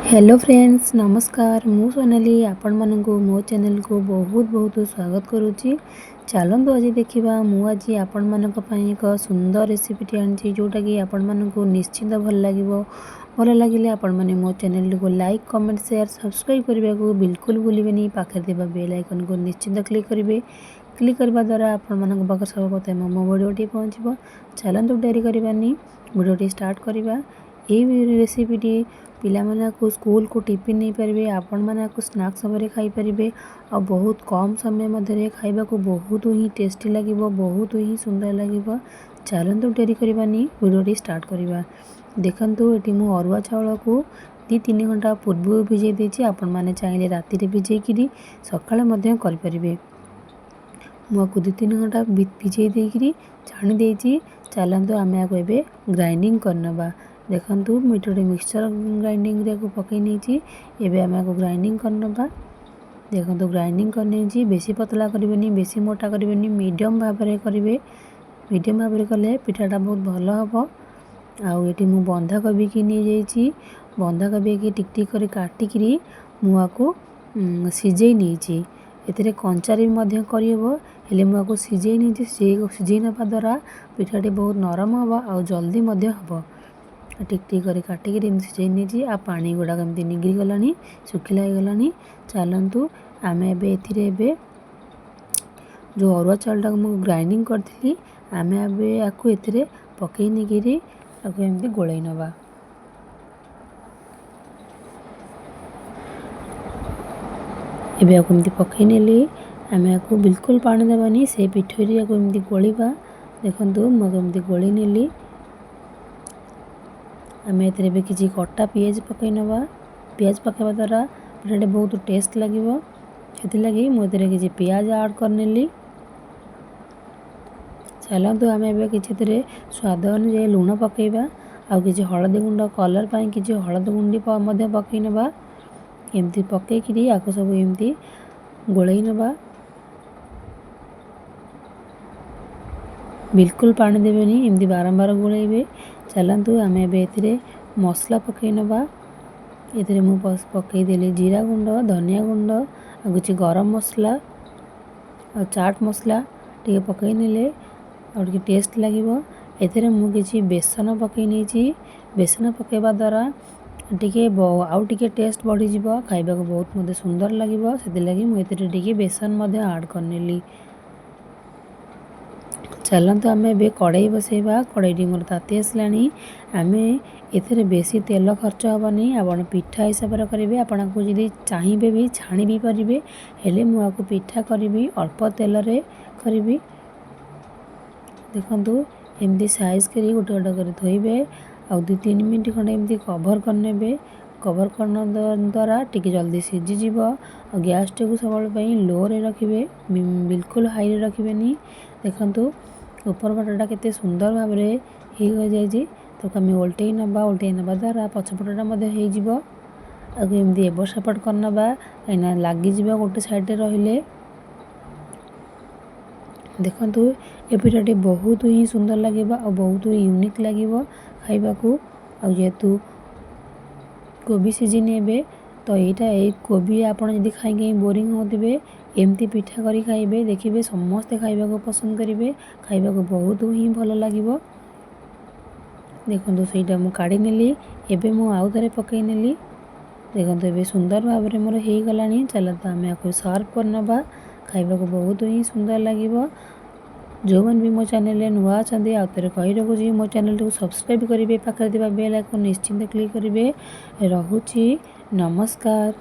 Hello friends, ନମସ୍କାର। ମୁଁ ସୋନାଲି ଆପଣମାନଙ୍କୁ ମୋ ଚ୍ୟାନେଲକୁ ବହୁତ ବହୁତ ସ୍ୱାଗତ କରୁଛି। ଚାଲନ୍ତୁ ଆଜି ଦେଖିବା, ମୁଁ ଆଜି ଆପଣମାନଙ୍କ ପାଇଁ ଏକ ସୁନ୍ଦର ରେସିପିଟି ଆଣିଛି, ଯେଉଁଟାକି ଆପଣମାନଙ୍କୁ ନିଶ୍ଚିନ୍ତ ଭଲ ଲାଗିବ। ଭଲ ଲାଗିଲେ ଆପଣମାନେ ମୋ ଚ୍ୟାନେଲଟିକୁ ଲାଇକ୍, କମେଣ୍ଟ, ସେୟାର, ସବସ୍କ୍ରାଇବ୍ କରିବାକୁ ବିଲକୁଲ ଭୁଲିବେନି। ପାଖରେ ଥିବା ବେଲ୍ ଆଇକନ୍କୁ ନିଶ୍ଚିନ୍ତ କ୍ଲିକ୍ କରିବେ। କ୍ଲିକ୍ କରିବା ଦ୍ୱାରା ଆପଣମାନଙ୍କ ପାଖରେ ସର୍ବପ୍ରଥମେ ମୋ ଭିଡ଼ିଓଟି ପହଞ୍ଚିବ। ଚାଲନ୍ତୁ ଡେରି କରିବାନି, ଭିଡ଼ିଓଟି ଷ୍ଟାର୍ଟ କରିବା। ଏଇ ରେସିପିଟି ପିଲାମାନେ ଆକୁ ସ୍କୁଲକୁ ଟିଫିନ୍ ନେଇପାରିବେ, ଆପଣମାନେ ଆକୁ ସ୍ନାକ୍ସ ଭାବରେ ଖାଇପାରିବେ ଆଉ ବହୁତ କମ୍ ସମୟ ମଧ୍ୟରେ ଖାଇବାକୁ ବହୁତ ହିଁ ଟେଷ୍ଟି ଲାଗିବ, ବହୁତ ହିଁ ସୁନ୍ଦର ଲାଗିବ। ଚାଲନ୍ତୁ ଡେରି କରିବାନି, ଭିଡ଼ିଓଟି ଷ୍ଟାର୍ଟ କରିବା। ଦେଖନ୍ତୁ, ଏଠି ମୁଁ ଅରୁଆ ଚାଉଳକୁ 2-3 ଘଣ୍ଟା ପୂର୍ବରୁ ଭିଜେଇ ଦେଇଛି। ଆପଣମାନେ ଚାହିଁଲେ ରାତିରେ ଭିଜେଇକିରି ସକାଳେ ମଧ୍ୟ କରିପାରିବେ। ମୁଁ ଆକୁ 2-3 ଘଣ୍ଟା ଭିଜେଇ ଦେଇକିରି ଛାଣି ଦେଇଛି। ଚାଲନ୍ତୁ ଆମେ ଆକୁ ଏବେ ଗ୍ରାଇଣ୍ଡିଙ୍ଗ କରିନେବା। ଦେଖନ୍ତୁ, ମୁଁ ଏଠି ଗୋଟେ ମିକ୍ସଚର ଗ୍ରାଇଣ୍ଡିଙ୍ଗରେ ଆକୁ ପକାଇ ନେଇଛି। ଏବେ ଆମେ ଆକୁ ଗ୍ରାଇଣ୍ଡିଙ୍ଗ କରିନେବା। ଦେଖନ୍ତୁ, ଗ୍ରାଇଣ୍ଡିଙ୍ଗ କରିନେଇଛି। ବେଶୀ ପତଳା କରିବେନି, ବେଶୀ ମୋଟା କରିବେନି, ମିଡ଼ିୟମ୍ ଭାବରେ କରିବେ। ମିଡ଼ିୟମ୍ ଭାବରେ କଲେ ପିଠାଟା ବହୁତ ଭଲ ହେବ। ଆଉ ଏଠି ମୁଁ ବନ୍ଧାକୋବିକି ନେଇଯାଇଛି। ବନ୍ଧାକୋବିକି ଟିକ୍ ଟିକ୍ କରି କାଟିକିରି ମୁଁ ଆକୁ ସିଝେଇ ନେଇଛି। ଏଥିରେ କଞ୍ଚାରେ ବି ମଧ୍ୟ କରିହେବ, ହେଲେ ମୁଁ ଆକୁ ସିଝେଇ ନେଇଛି। ସିଝେଇ ନେବା ଦ୍ୱାରା ପିଠାଟି ବହୁତ ନରମ ହେବ ଆଉ ଜଲ୍ଦି ମଧ୍ୟ ହେବ। ଟିକ୍ ଟିକ୍ କରି କାଟିକିରି ଏମିତି ସିଝେଇ ନେଇଛି ଆଉ ପାଣି ଗୁଡ଼ାକ ଏମିତି ନିଗିରି ଗଲାଣି, ଶୁଖିଲା ହେଇଗଲାଣି। ଚାଲନ୍ତୁ ଆମେ ଏବେ ଏଥିରେ ଏବେ ଯେଉଁ ଅରୁଆ ଚାଉଳଟାକୁ ମୁଁ ଗ୍ରାଇଣ୍ଡିଙ୍ଗ କରିଥିଲି, ଆମେ ଏବେ ଆକୁ ଏଥିରେ ପକାଇ ନେଇକିରି ଆକୁ ଏମିତି ଗୋଳେଇ ନେବା। ଏବେ ଆକୁ ଏମିତି ପକାଇ ନେଲି। ଆମେ ଆକୁ ବିଲକୁଲ ପାଣି ଦେବାନି, ସେ ପିଠରେ ଆକୁ ଏମିତି ଗୋଳିବା। ଦେଖନ୍ତୁ, ମୁଁ ଆକୁ ଏମିତି ଗୋଳେଇ ନେଲି। ଆମେ ଏଥିରେ ଏବେ କିଛି କଟା ପିଆଜ ପକାଇ ନେବା। ପିଆଜ ପକାଇବା ଦ୍ୱାରା ପିଠାଟି ବହୁତ ଟେଷ୍ଟ ଲାଗିବ, ସେଥିଲାଗି ମୁଁ ଏଥିରେ କିଛି ପିଆଜ ଆଡ଼୍ କରିନେଲି। ଚାଲନ୍ତୁ ଆମେ ଏବେ କିଛି ଏଥିରେ ସ୍ୱାଦ ଅନୁଯାୟୀ ଲୁଣ ପକାଇବା ଆଉ କିଛି ହଳଦୀ ଗୁଣ୍ଡ, କଲର୍ ପାଇଁ କିଛି ହଳଦୀ ଗୁଣ୍ଡ ମଧ୍ୟ ପକାଇ ନେବା। ଏମିତି ପକାଇକିରି ଆକୁ ସବୁ ଏମିତି ଗୋଳେଇ ନେବା। ବିଲକୁଲ ପାଣି ଦେବେନି, ଏମିତି ବାରମ୍ବାର ଗୋଳେଇବେ। ଚାଲନ୍ତୁ ଆମେ ଏବେ ଏଥିରେ ମସଲା ପକାଇ ନେବା। ଏଥିରେ ମୁଁ ପକାଇଦେଲି ଜିରା ଗୁଣ୍ଡ, ଧନିଆ ଗୁଣ୍ଡ ଆଉ କିଛି ଗରମ ମସଲା ଆଉ ଚାଟ୍ ମସଲା ଟିକେ ପକାଇ ନେଲେ ଆଉ ଟିକେ ଟେଷ୍ଟ ଲାଗିବ। ଏଥିରେ ମୁଁ କିଛି ବେସନ ପକାଇ ନେଇଛି। ବେସନ ପକାଇବା ଦ୍ୱାରା ଟିକେ ଆଉ ଟିକେ ଟେଷ୍ଟ ବଢ଼ିଯିବ, ଖାଇବାକୁ ବହୁତ ମଧ୍ୟ ସୁନ୍ଦର ଲାଗିବ। ସେଥିଲାଗି ମୁଁ ଏଥିରେ ଟିକେ ବେସନ ମଧ୍ୟ ଆଡ଼୍ କରିନେଲି। ଚାଲନ୍ତୁ ଆମେ ଏବେ କଡ଼େଇ ବସେଇବା। କଡ଼େଇଟି ମୋର ତାତି ଆସିଲାଣି। ଆମେ ଏଥିରେ ବେଶୀ ତେଲ ଖର୍ଚ୍ଚ ହେବନି। ଆପଣ ପିଠା ହିସାବରେ କରିବେ, ଆପଣଙ୍କୁ ଯଦି ଚାହିଁବେ ବି ଛାଣି ବି ପାରିବେ, ହେଲେ ମୁଁ ଆକୁ ପିଠା କରିବି, ଅଳ୍ପ ତେଲରେ କରିବି। ଦେଖନ୍ତୁ, ଏମିତି ସାଇଜ୍ କରି ଗୋଟେ ଗୋଟେ କରି ଧୋଇବେ ଆଉ 2-3 ମିନିଟ୍ ଖଣ୍ଡେ ଏମିତି କଭର୍ କରିନେବେ। କଭର୍ କରିବା ଦ୍ୱାରା ଟିକେ ଜଲ୍ଦି ସିଝିଯିବ। ଆଉ ଗ୍ୟାସ୍ଟିକୁ ସବୁବେଳେ ପାଇଁ ଲୋରେ ରଖିବେ, ବିଲକୁଲ ହାଇରେ ରଖିବେନି। ଦେଖନ୍ତୁ, ଉପର ପଟଟା କେତେ ସୁନ୍ଦର ଭାବରେ ହେଇଯାଇଛି। ତାକୁ ଆମେ ଓଲଟେଇ ନେବା। ଓଲଟେଇ ନେବା ଦ୍ୱାରା ପଛପଟଟା ମଧ୍ୟ ହେଇଯିବ। ଆଉ ଏମିତି ଏପଟ ସେପଟ କରିନେବା, କାହିଁକିନା ଲାଗିଯିବ ଗୋଟେ ସାଇଡ଼୍ରେ ରହିଲେ। ଦେଖନ୍ତୁ, ଏ ପିଠାଟି ବହୁତ ହିଁ ସୁନ୍ଦର ଲାଗିବ ଆଉ ବହୁତ ୟୁନିକ୍ ଲାଗିବ ଖାଇବାକୁ। ଆଉ ଯେହେତୁ କୋବି ସିଜିନ୍ ଏବେ, ତ ଏଇଟା ଏଇ କୋବି ଆପଣ ଯଦି ଖାଇ ଖାଇ ବୋରିଂ ହେଉଥିବେ, ଏମିତି ପିଠା କରି ଖାଇବେ, ଦେଖିବେ ସମସ୍ତେ ଖାଇବାକୁ ପସନ୍ଦ କରିବେ, ଖାଇବାକୁ ବହୁତ ହିଁ ଭଲ ଲାଗିବ। ଦେଖନ୍ତୁ, ସେଇଟା ମୁଁ କାଢ଼ି ନେଲି। ଏବେ ମୁଁ ଆଉ ଥରେ ପକାଇ ନେଲି। ଦେଖନ୍ତୁ, ଏବେ ସୁନ୍ଦର ଭାବରେ ମୋର ହେଇଗଲାଣି। ଚାଲନ୍ତୁ ଆମେ ଆକୁ ସର୍ଭ କରିନେବା। ଖାଇବାକୁ ବହୁତ ହିଁ ସୁନ୍ଦର ଲାଗିବ। ଯେଉଁମାନେ ବି ମୋ ଚ୍ୟାନେଲରେ ନୂଆ ଅଛନ୍ତି, ଆଉ ଥରେ କହି ରଖୁଛି, ମୋ ଚ୍ୟାନେଲଟିକୁ ସବସ୍କ୍ରାଇବ୍ କରିବେ, ପାଖରେ ଥିବା ବେଲ୍ ଆଇକନ୍ ନିଶ୍ଚିନ୍ତ କ୍ଲିକ୍ କରିବେ। ରହୁଛି, ନମସ୍କାର।